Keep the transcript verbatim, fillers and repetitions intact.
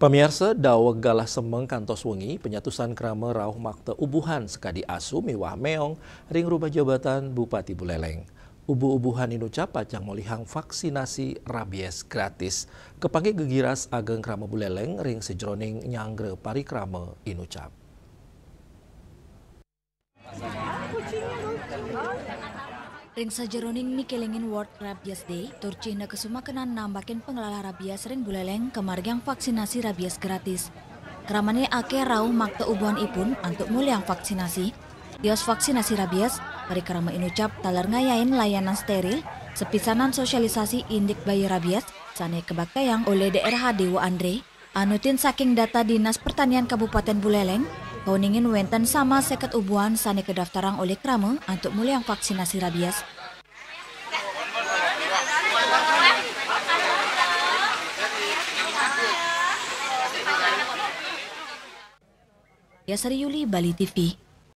Pamiarsa, daweg galah semeng kantos wengi, penyatusan krama rauh makta ubuhan sekadi asu miwah meong ring rumah jabatan Bupati Buleleng. Ubuh-ubuhan inucap pacang molihang vaksinasi rabies gratis. Kapanggih gegiras ageng krama Buleleng ring sajeroning nyanggra parikrama inucap. Ring sajeroning mikelingin World Rabies Day, tur cihna kasumakenan nambakin panglalah rabies ring Buleleng kamargiang vaksinasi rabies gratis. Kramane akeh rauh makta ubuhan ipun antuk molihang vaksinasi. Tios vaksinasi rabies, parikrama inucap taler ngayahin layanan steril, sapisanan sosialisasi indik bayi rabies, sane kabaktayang olih D R H Dewa Andre, anutin saking data Dinas Pertanian Kabupaten Buleleng, kauningin wenten sama seket ubuhan sane kadaftarang olih krama antuk molihang vaksinasi rabies. Yasari Yuli, Bali T V.